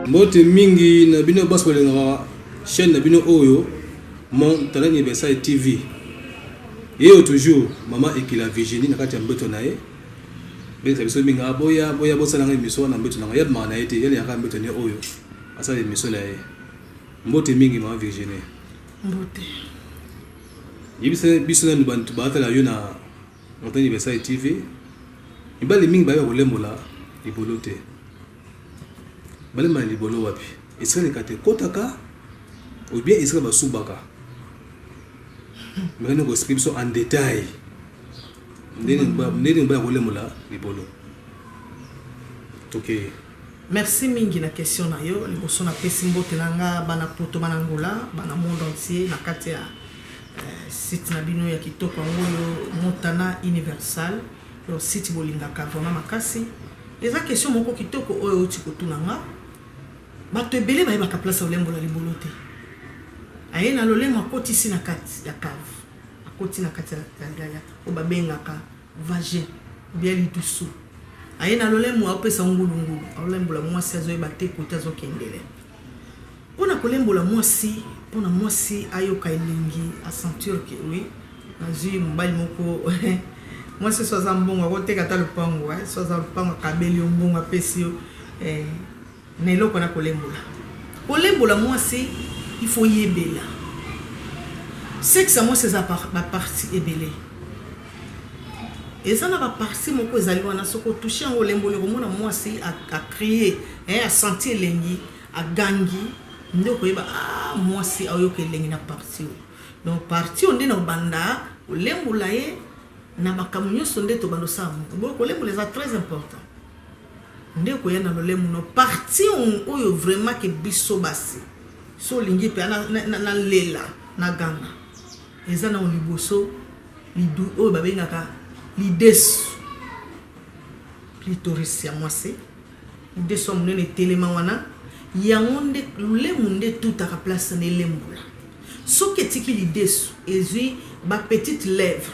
Mbote mingi na bino basi bolingaka chaîne na bino oyo Mon Talent Universal TV. Yeyo toujours mama Ekila Virginie na kati ya mbeto na ye. Bengisa biso mingi ah, boya boya bosala nga émission wana mbeto na nga. Yabimaka na ye te, yalingaka mbeto na ye oyo asala émission na ye. Mbote mingi mama Virginie. Mbote. Yebisa biso nanu bantu batala yo na Mon Talent Universal TV. Mibali mingi bayeba kolembola libolo te. Balembaka libolo wapi? Esika likata ekotaka ou bien esika basubaka? Mekani ko expliquer biso en detail ndenge ndenge mobali akolembola libolo. Tokei. Merci mingi na question na yo. Liboso napesi mbote na nga bana poto, bana Angola, bana monde entier na kati ya site na bino ya kitoko yango oyo Montana Universal. Donc site bolingaka vraiment makasi. Eza question moko kitoko oyo outi kotuna nga. Bato ebele bayebaka place ya kolembola libolo te. Aye na lolemo akotisi na kati ya cave. Akoti na kati ya oyo babengaka vagin ou bien lidusu. Aye na lolemo apesa ngulu ngulu. Aolembola mwasi azoyeba te kote azokendele. Pona kolembola mwasi, pona mwasi ayoka elengi, a sentir que oui, nazui mobali moko mwasi so aza mbongo akoteka ata lopango, eh, so aza lopango akabeli yo mbongo apesi yo eh, na eloko na kolembola. Kolembola mwasi il faut yebela. Sexe ya mwasi eza ba partie ebele. Eza na ba partie moko ezali wana soki otouche yango olemboli okomona mwasi a crier, eh, a sentir elengi. Agangi nde okoyeba ah mwasi aoyoka elengi na partie oyo. Donc partie oyo nde na obanda kolembola ye na makambo nyonso nde tobanda osala moto. Boye kolembola eza très important. Nde okoya na lolemo no partie oyo vraiment ke biso basi so olingi mpe nalela na ganga eza na liboso lidu oyo babengaka lidesu clitoris ya mwasi. Lidesu ya munene etelema wana, yango nde lolemu nde etutaka place wana elembola. Soki etiki lidesu ezui ba petites lèvres,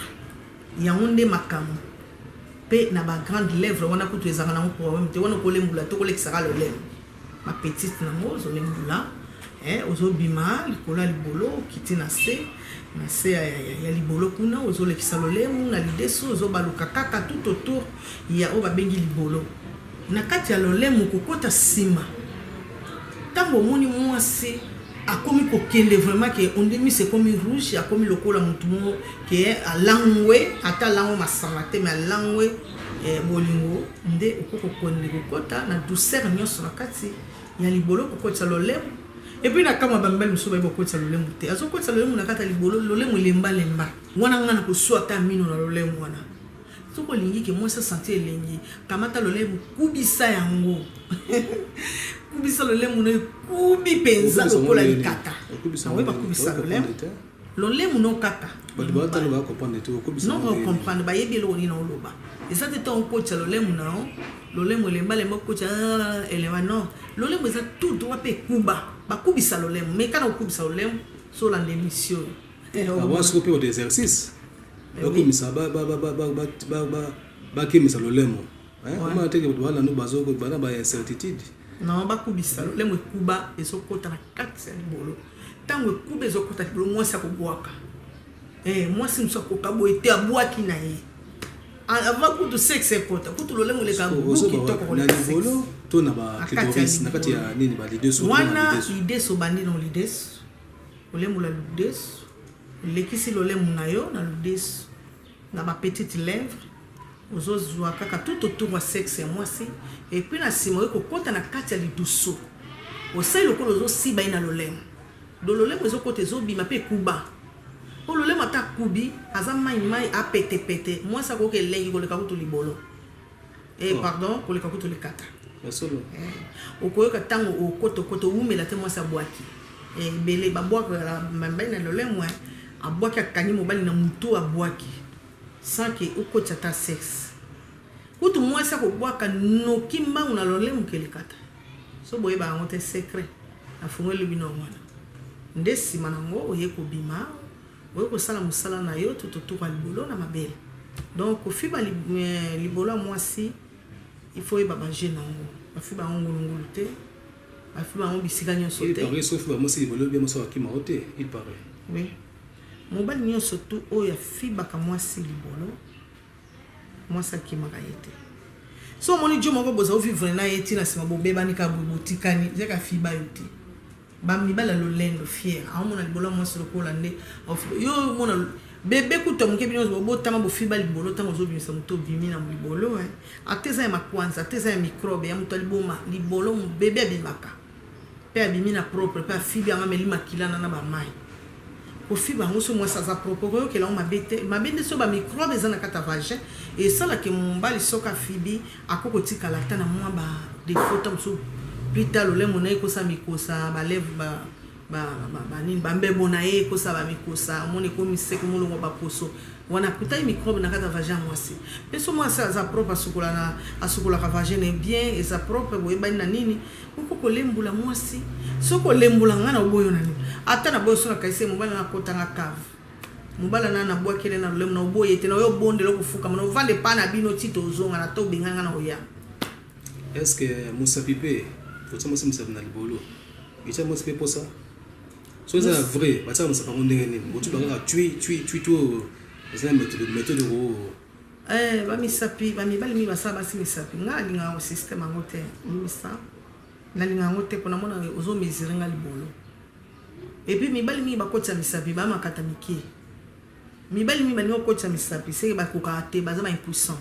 yango nde makambo. Pe na ba grandes lèvres wana kutu ezalaka nango problème te, wana okolembola te, okolekisa kaka lolemo. Ba petites nango ozolembola, eh, ozobima likolo ya libolo, okiti na se, na se ya, ya, ya libolo kuna ozolekisa lolemu na lidesu, ozobaluka kaka tout autour ya oyo babengi libolo. Na kati ya lolemo kokota sima tango omoni mwasi akomi kokende vraiment ke onde miso ekomi rouge akomi lokola mutu moko ke alangwe ata alangwe masanga te mais alangwe eh, bolingo nde okoki kokende kokota na douceur nyonso na kati ya libolo kokotisa lolemo epuis na kamwa bamibali mosusu bayebi kokotisa lolemo te azokotisa lolemo na kati ya libolo lolemo elembalemba wana ngai nakoswa ata mino na lolemo wana. Soki olingi ke mwasi asentir elengi, kamata lolemu, kubisa yango. Kubisa lolemu no ekubi penza lokola likata. Nakoyeba kubisa lolemu. Lolemu no kaka. Bato batala ba comprendre te okubisa. Non ba comprendre bayebi eloko nini oloba. Eza te ntango okotisa lolemu na yo, lolemu elemba lemba okotisa ah, elemba non. Lolemu eza tout droit mpe ekuba. Bakubisa lolemu. Meka na kokubisa lolemu so olanda emission oyo. Avant sikoyo mpe bato exercice. Bakomisa bakimisa lolemo omona te ke bato bana no bazo bana ba incertitude. Non, bakubisa lolemo ekuba ezokota na kati ya libolo. Ntango ekuba ezokota libolo, mwasi akobwaka. Eh, mwasi mosusu akoka boye te, abwaki na ye avant kutu sexe ekota kutu lolemo eleka gout kitoko koleka sexe. Na libolo to na ba clitoris na kati ya nini ba lidesu? Wana lidesu obandi na lidesu, olembola lidesu. Olekisi lolemu na yo na ludesu na ba petites lèvres, ozo zua kaka tout autour ya sexe ya mwasi et puis na sima oye kokota na kati ya lidusu, osali lokola ozo siba ye na lolemu, donc lolemu ezo kota ezo bima pe ekuba, po lolemu ata akubi aza mayi mayi a pete pete, mwasi akoyoka elengi koleka kutu libolo. Eh pardon koleka kutu likata. Ya solo. Eh, okoyoka tango okota okota owumela te mwasi abwaki. Eh, ebele babwaka mibali na lolemo eh. Abwaki akangi mobali na mutu abwaki sans que okotisa ata sexe. Kutu mwasi akobwaka noki mbangu na lolemo ke likata. So boyeba yango te secret. Nafungoli bino yango wana. Nde sima nango oye kobima. Oye kosala musala na yo tout autour ya libolo na mabele. Donc kofiba libolo ya mwasi il faut oyeba ba jeux na yango. Bafiba yango ngulu ngulu te. Bafiba yango bisika nyonso Il te. paraît soki ofiba mwasi libolo bien mwasi akima yo te, il paraît. Oui. Mobali nyonso tu oyo afibaka mwasi libolo, mwasi akimaka ye te. So omoni jo moko boza ovivre na ye ti na nsima bobebani kaka boye botikani, ezaka afiba yo te. Ba mibali ya lolendo fier aomona libolo ya mwasi lokola nde aofiba yo omona bebe kutu ya moke bino bobotama bofiba libolo ntango ozobimisa moto obimi na libolo eh. Ata eza ya makwanza ata eza ya microbe ya moto ya liboma libolo bebe abimaka mpe abimi na propre mpe afibi yango ameli makila na na bamai kofiba yango so mwasi aza propre okoyokela yango mabe te mabe nde so bamicrobe eza na kati ya vagin esalaka mobali soki afibi Akoki kotikala ata na mwa ba defaut ta mosusu plus tard lolemo na ye ekosala mikosa ba lèvre ba ba ba nini ba mbebo na ye ekosala ba mikosa omoni ekomi sec molongwa ba poso wana akutaki microbe na kati ya vagin ya mwasi mpe so mwasi aza propre asukola na asukolaka vagin na ye bien eza propre boyebani na nini okoki kolembula mwasi soki olembola ngai na oboyo na nini ata na boyo so nakanisi mobali na akotanga cave Mobala na na bwakele na lolemo na oboye te na oyo obondela okofukama na ovanda epa na bino ti tozonga na to obengani nga na oya. Est ce que mosapi pe kotia mwasi mosapi na libolo etia mwasi pe posa so eza ya vrai batiaka mosapi yango ndenge nini botuba kaka tui tui tui to eza na méthode méthode ko Eh, ba misapi ba mibali mingi basala basi misapi nga nalingaka ko système yango te misa nalingaka yango te pona mona ozo mesure nga libolo Et puis mibali mingi bakotisa misapi ba makata mike. Mibali mingi balingi kokotisa misapi seke bakokaka te baza ba impuissant.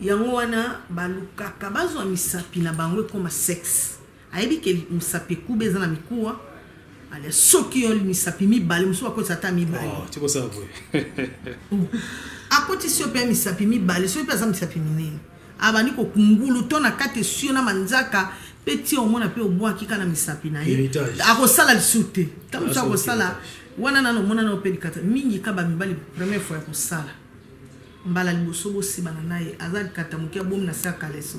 Yango wana balukaka bazwa misapi na bango ekoma sexe. Ayebi ke mosapi ekuba eza na mikuwa ale soki yo misapi mibale mosusu akotisa ata mibale. Oh, tikosala boye. Akotisi yo mpe misapi mibale soki mpe aza misapi minene. Abandi kokungulu to na kati eswi yo na manzaka mpe ti omona mpe obwaki ka na misapi na ye akosala lisusu te ntango mosusu akosala wana nano omona nano mpe likata mingi ka bamibali première fois ya kosala mbala liboso bosibana na ye aza likata moke abomi na se ya kaleso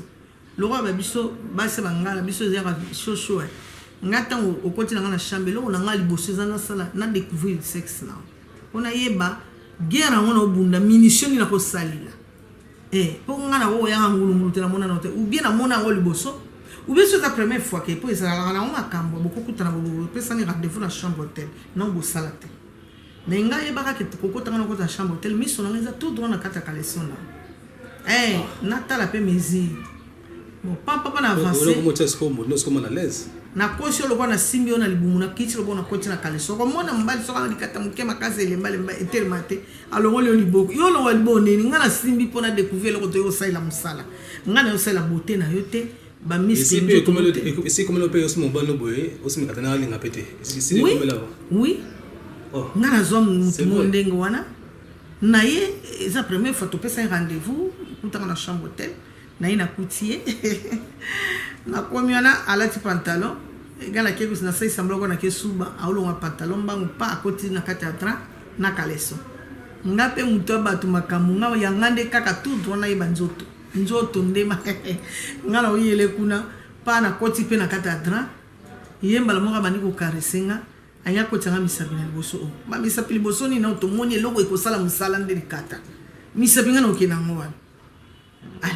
lokola babiso basi bangala biso ezalaka shosho eh. nga ntango okoti na nga na chambre eloko na nga liboso eza nasala na découvrir sexe na mpo nayeba guerre yango na obunda munition nini nakosalela Eh po nga na ko yanga ngulu ngulu te na mona te ou bien na mona yango liboso ou bien soki eza première fois ke po ezalaka nango makambo bokokutana bopesani rendez-vous na chambre hotel non bosala te mais ngai yebaka ke kokota nga nakota na chambre hotel miso na ngai eza tout droit na kati ya caleçon na eh natala mpe mesure bon pampa pa na avance nakosi yo lokola nasimbi yo na libumu nakiti lokola nakoti na kaleso okomona mobali soki ana likata moke makasi elembalemba etelema te alongoli yo liboko yo olongola liboko nini ngai nasimbi mpo na découvrir eloko toyei kosalela mosala ngai nayo osalela beauté na yo te bamisekomela mpe osi mobali no boye osimikata na alinga mpe te oui oh. ngai nazwa motu mo ndenge wana na ye eza première fois topesa ye rendez-vous kutanga na chambre hotel Na ye nakuti ye nakomi wana alati pantalon nga nake nasali semblant ko nake suba aolongwa pantalon mbangu pa akoti na kati ya train na caleçon nga mpe moto ya bato makambo nga ya nga nde kaka tout droit nayeba nzoto nzoto nde nga na oyele kuna pa nakoti mpe na kati ya train ye mbala moko abandi kokarese nga alingi akotisa nga misapi na liboso o ba misapi liboso nini nao tomoni eloko ekosala mosala nde likata misapi nga na okende yango wana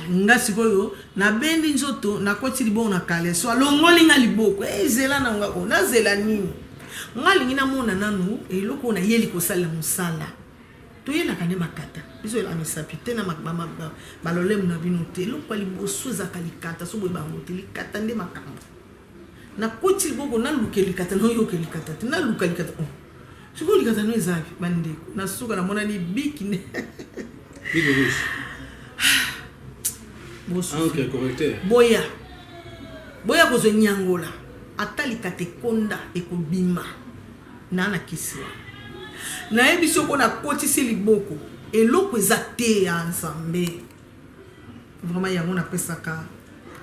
Nga sikoyo nabendi nzoto nakoti liboko na caleçon alongoli nga liboko eh, zela na nga oh, nazela nini nga alingi namona nanu eloko oyo nayeli kosalela mosala toyelaka nde makata biso oyelaka misapi te na balolemo na bino te eloko ya liboso ezalaka likata so boye bango te likata nde makambo nakoti liboko naluka likata nayoka likata te naluka likata oh. Sikoyo likata no eza wapi bandeko? Na suka namonani biki nde Biki rouge. Encre correcteur. Boya. Boya kozwa nyangola. Ata likata ekonda ekobima. Na na kisi wana. Nayebi soko nakotisi liboko eloko eza te ya Nzambe. Vraiment yango napesaka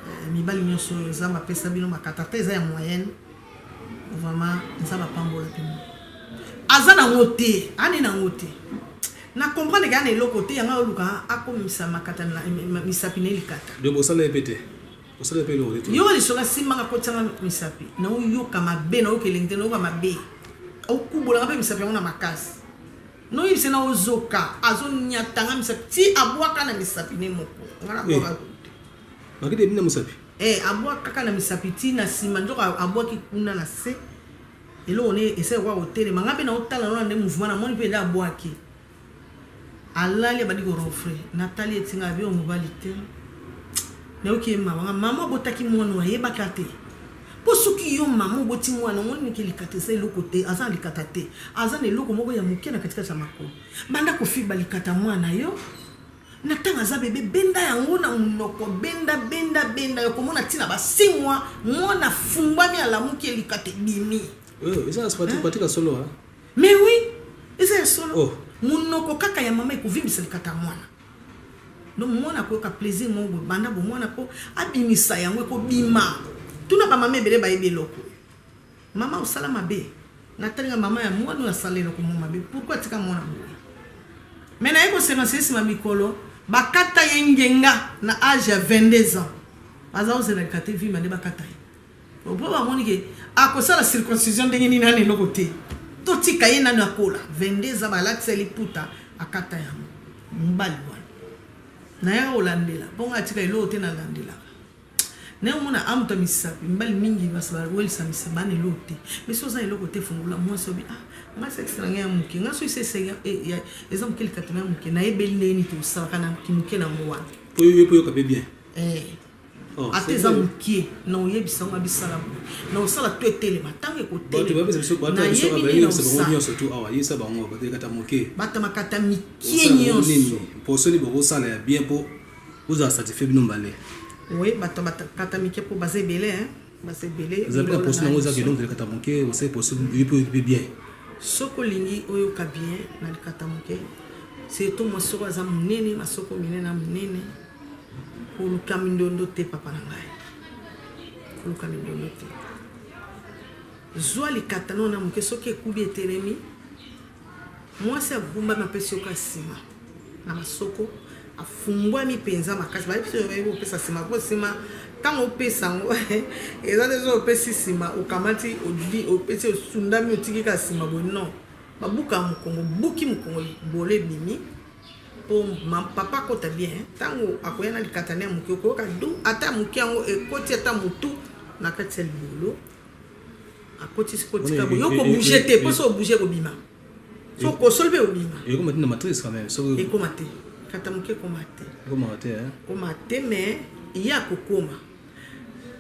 eh, mibali nyonso oyo Nzambe apesa bino makata ata eza ya moyenne Vraiment nzambe apambola bino. Aza nango te, ani nango te. Na comprendre ke ana eloko te yanga oluka akomisa makata na misapi na likata. Donc bosala ye pe te. Osala pe eloko te. Yo lisolo asimba nga kotia nga misapi na oyoka mabe na oyoka elengi te na oyoka mabe. Okubola nga pe misapi yango na makasi. Noyebisa na ozoka azonyata nga misapi ti abwaka na misapi ne moko. Nga na bwaka te. Makidi ebina misapi. Eh, abwaka kaka na misapi ti na nsima, nzoka abwaki kuna na se. Eloko ne esali kwa kotelema. Nga mpe naotala nona nde mouvement, namoni mpe nde abwaki. Alali, abandi koronfler. Natali, etinga abi oyo mobali te. Nayoki ye mawa. Nga mama abotaki mwana oyo ayebaka te. Mpo soki yo mama oboti mwana, omoni niki likata eza eloko te, aza na likata te, aza na eloko moko ya moke na katikati ya makolo. Banda kofiba likata mwana yo na ntango aza bebe, benda yango na monoko, benda, benda, benda, yo komona ntina ba 6 mois mwana afungwami, alamuki, elikata ebimi. Oyo eza pratique ya solo, hein? Mais oui, eza ya solo. Oh. Monoko kaka ya mama ekovimbisa likata ya mwana. Donc mwana akoyoka plaisir moko boye banda bomwana mpo abimisa yango, ekobima. Tuna bamama ebele bayebi eloko. Mama osala mabe, natalinga mama ya mwana oyo asala eloko mo mabe, pourquoi atika mwana boye? Mais naye kosekanisa nsima mikolo, bakata ye ngenga na age ya 22 ans. Baza kozela likata evimba nde bakata ye, po bamoni ke akosala circoncision ndenge nini, ana eloko te, totika ye nano akola. 22 ans, balatisa ye liputa, akata yango. Mobali wana nayaka kolandela mpongo atika eloko te, nalandelaka naye omona amuta misapi. Mibali mingi bawelisa misapi, bana eloko te. Mais so oza eloko te, fungola mwasi obi: "Ah, nga sexe na ngai ya moke, nga soki sexe eza moke, likata na ya moke, nayebeli ndenge nini tosalaka na kimoke nango wana." Po yo mpo yoka mpe bien. Eh. Oh, ata eza mokie, na oyebisa ngo abisala boye, na osala to etelema ntango bato bayebisa biso, bato ya biso ekotelema, nayebi nini bayebisa bango osala. Nyonso tu awa, yebisa bango bato likata moke. Bato makata mike Osala bango nyonso. Nini mposoni bokosala ya bien mpo ozala satisfait bino mbale? Oui, bato bakata mike mpo baza ebele, hein? Baza ebele. Eza mpe na poso nango, ezaka elongo likata moke, osali poso yo mpe oyoki mpe bien. Soki olingi oyoka bien na likata moke, surtout mwasi soko aza monene, masoko minene na monene, koluka mindondo te, papa na ngai, koluka mindondo te. Zwa likata nao na moke, soki ekubi etelemi, mwasi agumbami, apesi yoka nsima na masoko, afungwami mpenza makasi. Bayebi biso, bayebi kopesa nsima, mpo nsima ntango opesa yango eza te so opesi nsima, okamati opesi, osundami, otiki kaka nsima boye. Non, babuka mokongo, buki mokongo, libolo ebimi mpo papa akota bien. Ntango akoya na likata ne ya moke, okoyoka du ata moke yango ekoti ata motu na kati ya libolo, akotisi kotika boye, yo kobouger te, mpo so obouger kobima, so okosoli mpe obima. Ekoma te na matrice quand même soki? Ekoma te, kata moke ekoma te. Ekomaka te, hein? Koma te, mais ye akokoma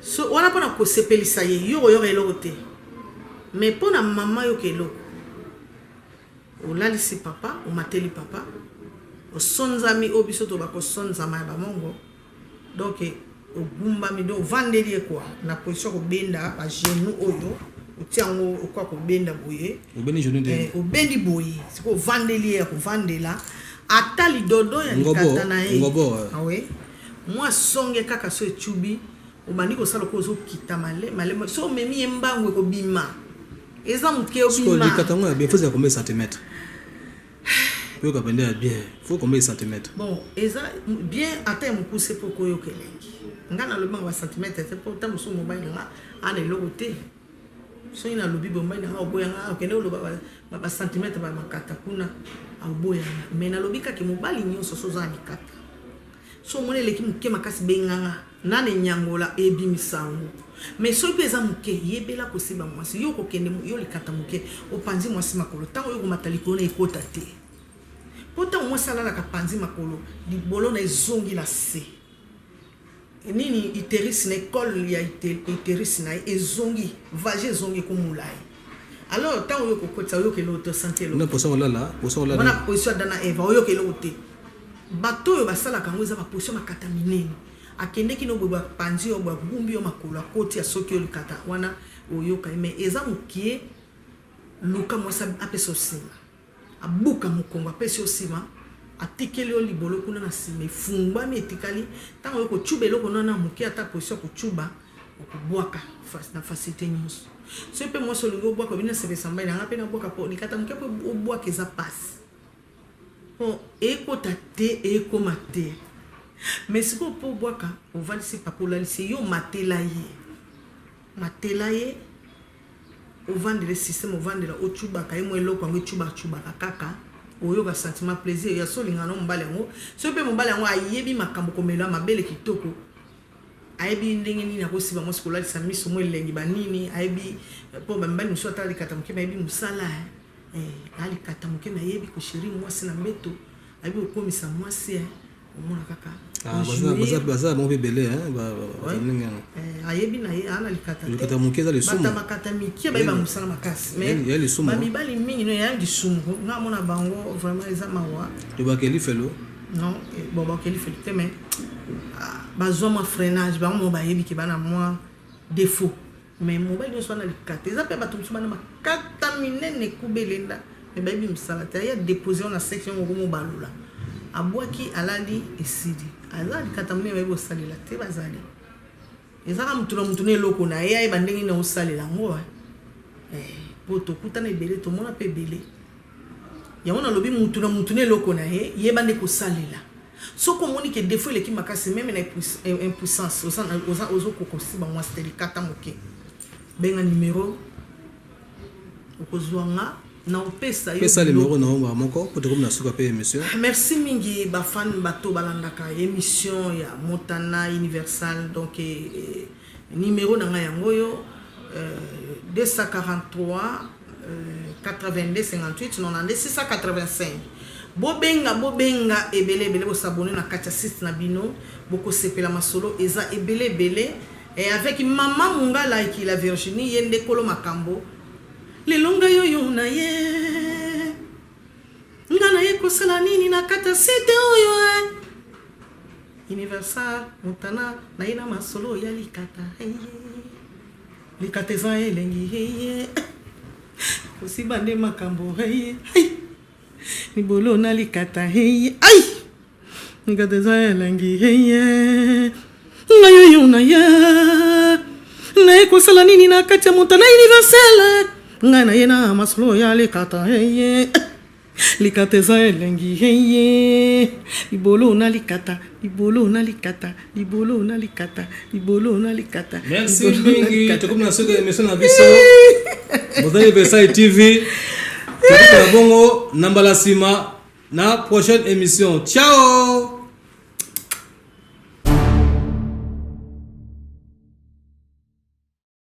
so wana mpona kosepelisa ye. Yo koyoka eloko te, mais mpona mama yoka eloko. Olalisi papa, omateli papa, osonzami, oyo biso to bakosonzama ya bamongo. Donc ogumbami, donc ovandeli ye kwa na position ya kobenda bagenou oyo otia yango okoka kobenda boye. Obendi genou nde? Eh, obendi boye, sikoyo ovandeli ye ya kovandela, ata lidodo ya Ngobo, likata na ye. Ngobo, eh. Awe mwa songe kaka, so ecubi, obandi kosala oko ozokita malema. So omemi ye mbangu, ekobima, eza moke, Sikoyo obima. Likata yango ya bien, faut ezala combien de centimètres po yoka pende ya bien? Faut combien de centimètres? Bon, eza bien ata ya mokuse mpo koyoka elengi. Ngai nalobanga bacentimètre te, mpo ta mosusu mobali na nga ana eloko te. Soki nalobi boye, mobali na nga oboyanga, okende oloba bacentimètre bamakata kuna, aoboyanga. Mais nalobi kaka mobali nyonso, so oza na likata, so omoni eleki moke makasi, benganga nana enyangola ebimisa yango. Mais soki mpe eza moke, yebela kosiba mwasi. Yo kokende, yo likata moke, opanzi mwasi makolo, ntango yo komata likolo na ekota te, mpo ntango mwasi alalaka panzi makolo, libolo na ezongi na se nini, utérus na ekole ya utérus na ye ezongi, vagin ezongi, ekomolai. Alors ntango oyo kokotisa, oyoka eloko te, osanti eloko. Na poso kolala, poso kolala. Wana position Adam na Eva, oyoka eloko te. Bato oyo basalaka yango eza baposition makata minene. Akendeki no boye, bapanzi yo boye, agumbi yo makolo, akoti, asoki yo likata wana, oyoka ye. Mais eza mokie, luka mwasi apesa yo nsima, abuka mokongo, apesi yo nsima, atikeli yo libolo kuna na nsima, efungwami, etikali. Ntango oyo kocuba eloko nwana moke, ata position ya kocuba, okobwaka na facilité nyonso. Soki mpe mwasi olingi obwaka, obi nasepesa mbai nanga mpe nabwaka, mpo likata moke mpo obwaka eza pasi, mpo ekota te, ekoma te. Mais sikoyo mpo obwaka, ovandisi papa, olalisi yo, matela ye, matela ye, ovandela système, ovandela, ocubaka ye mwa eloko yango, ecubacubaka kaka, oyoka sentiment plaisir ya so olingaka na mobali yango. Soki mpe mobali yango ayebi makambo komela mabele kitoko. Ayebi ndenge nini akosiba mwasi, kolalisa miso mwa elengi banini. Ayebi mpo bamibali mosusu ata likata moke, bayebi mosala. Alikata moke, nayebi kochérir mwasi na mbeto, ayebi kokomisa mwasi. Omona kaka. Ah, baza bango mpe ebele ndenge wana. Ayebi na ye, aa na likata. Likata moke eza lisumu. Bata makata mike bayeba mosala makasi. Ya lisumu. Bamibali mingi no ya lisumu, nga mona bango vraiment eza mawa. Tobaka elifelo. Non, bon, bakeli lifelo te, mais bazwa mwa freinage. Bango mo bayebi ke bana mwa défaut, mais mobali nyonso wana likata eza mpe. Bato mosusu bana makata minene ekuba elenda, mais bayebi mosala te. Aya dépose na section moko, mobalola, abwaki, alali, esili. Aza likata monene, bayebi kosalela te. Bazali ezaka mutu na mutu na eloko na ye, ayeba ndenge nini osalela yango. Po tokutana ebele, tomona mpe ebele. Yango nalobi, mutu na mutu na eloko na ye, yeba nde kosalela. Soki omoni ke défaut eleki makasi, même na impuissance, ozokoka osiba mwasi te, likata moke, benga numero, okozwa nga na opesa yo. Pesa numéro na yo moko po tokomi na suka mpe émission. Merci mingi bafan, bato balandaka émission ya Motana Universal. Donc numéro na ngai yango oyo: 243 82 58 92 685. Bobenga, bobenga ebele ebele, bos'abonner na kati ya site na bino, bokosepela. Masolo eza ebele ebele. Et avec mama Mongala Ekila Virginie, ye nde kolo makambo. Lelo ngai oyo na ye, nga na ye kosala nini na kati ya site oyo Universal Motana? Na ye na masolo ya likata. Likata eza elengi, kosiba nde makambo. Libolo na likata, ai, likata eza elengi. Ngai oyo na ye, naye kosala nini na kati ya Motana Universel? Ngai na ye na masolo ya likata. Likata eza elengi, heye, libolo na likata, libolo na likata, libolo na likata, libolo na likata. Merci mingi. Tokomi na suka émission na biso Motana Universal TV. Tokutana bongo na mbala nsima na prochaine émission. Ciao.